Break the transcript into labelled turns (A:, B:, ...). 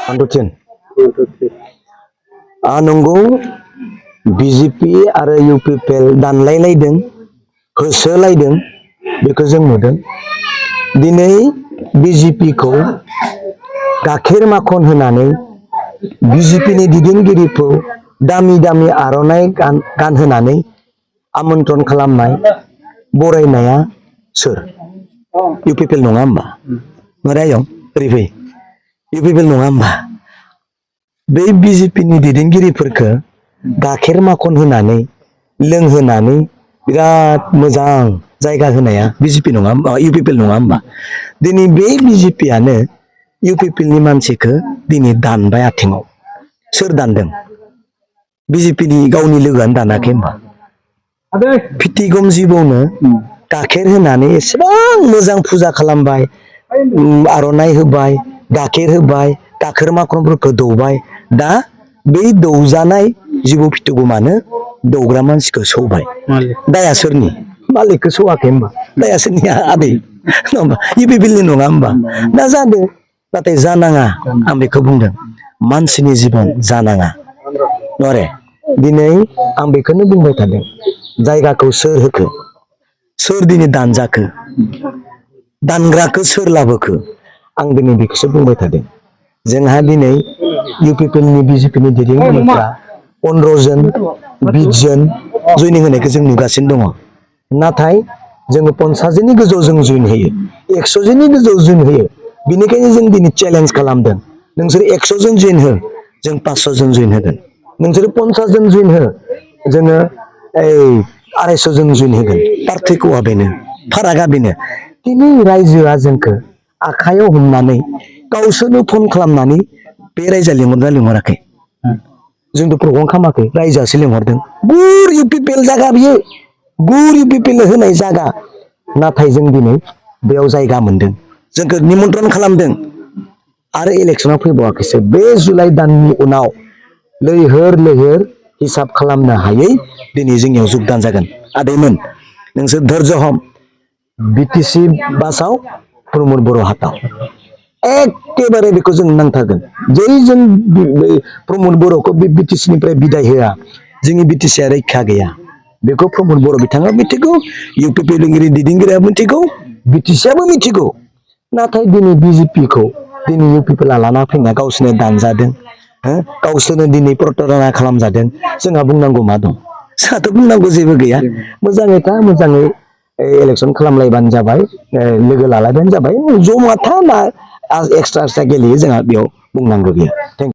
A: Antutin. Nunggu BJP आरो UPPL दानलायलायदों होसोलायदों बेखौ जों नुदों दिनै BJP खौ गाखेर माखन होनानै BJP नि दैदेनगिरिखौ दामि दामि आर'नाइ गानहोनानै आमन्त्रण खालामनाय बरायनाया सोर UPPL नङा होमबा नरायं ओरैफै UPPL नङा होमबा बे BJP नि दैदेनगिरिफोरखौ गाखेर माखन होनानै लोंहोनानै बिराद मोजां जायगा होनाया BJP नङा होमबा UPPL नङा होमबा दिनै बे BJP आनो UPPL नि मानसिखौ दिनै दानबाय आथिङाव सोर दानदों BJP नि गावनि लोगोआनो दानाखै होमबा फिथिगम जिबौनो गाखेर होनानै एसेबां मोजां फुजा खालामबाय आर'नाइ होबाय गाखेर होबाय गाखेर माखनफोरखौ दौबाय दा बै दौजानाय जिबौ फिथिगमानो दौग्रा मानसिखौ सौबाय दाया सोरनि मालिकखौ सौआखै होमबा दाया सोरनि आदै UPPL नि नङा होमबा दा जादों नाथाय जानाङा आं बेखौ बुंदों मानसिनि जिबन जानाङा नरे दिनै आं बेखौनो बुंबाय थादों जायगाखौ सोर होखो सोर दिनै दानजाखो दानग्राखौ सोर लाबोखो आं दिनै बेखौसो बुंबाय थादों जोंहा दिनै UPPL नि BJP नि दैदेनगिरिफ्रा 15 जन 20 जन जयनिं होनायखौ जों नुगासिनो दङ नाथाय जोङो 50 जननि गोजौआव जों जइन होयो 100 जननि गोजौआव जइन होयो बेनिखायनो जों दिनै चेलेन्ज खालामदों नोंसोर 100 जन जइन हो जों 500 जन जइन होगोन नोंसोर 50 जन जइन हो जोङो 250 जन जइन होगोन पार्थक्यआ बेनो फारागा बेनो दिनै रायजोआ जोंखौ आखायाव हमनानै गावसोरनो फन खालामनानै बे रायजोआ लिंहराखै जोंथ' प्रग्राम खालामाखै रायजोआसो लिंहरदों गुर UPPL जागा बियो गुर UPPL होनाय जागा नाथाय जों दिनै बेयाव जायगा मोनदों जोंखौ निमन्त्रण खालामदों आरो इलेक्सनाव फैबावाखैसो बे जुलाइ दाननि उनाव लैहोर लैहोर हिसाब खालामनो हायै दिनै जोंनियाव जुगदान जागोन आदैमोन नोंसोर धैर्य हम BTC बासाव प्रमद बर' हाथाव एखेबारे बेखौ जों नांथारगोन जै जों प्रमद बर'खौ बे BTC निफ्राय बिदाय होआ जोंनि BTC आ रैखा गैया बेखौ प्रमद बर' बिथाङा मिथिगौ UPPL दैदेनगिरिया मिथिगौ BTC आबो मिथिगौ नाथाय दिनै BJP खौ दिनै UPPL आ लाना फैना गावसोरनो दानजादों गावसोरनो दिनै प्रतारना खालामजादों जोंहा बुंनांगौ मा दं जोंहाथ' बुंनांगौ जेबो गैया मोजाङै था मोजाङै इलेक्सन खालामलायबानो जाबाय लोगो लालायबानो जाबाय जमा था ना एक्सट्रा गेलेयो जोंहा बेयाव बुंनांगौ गैया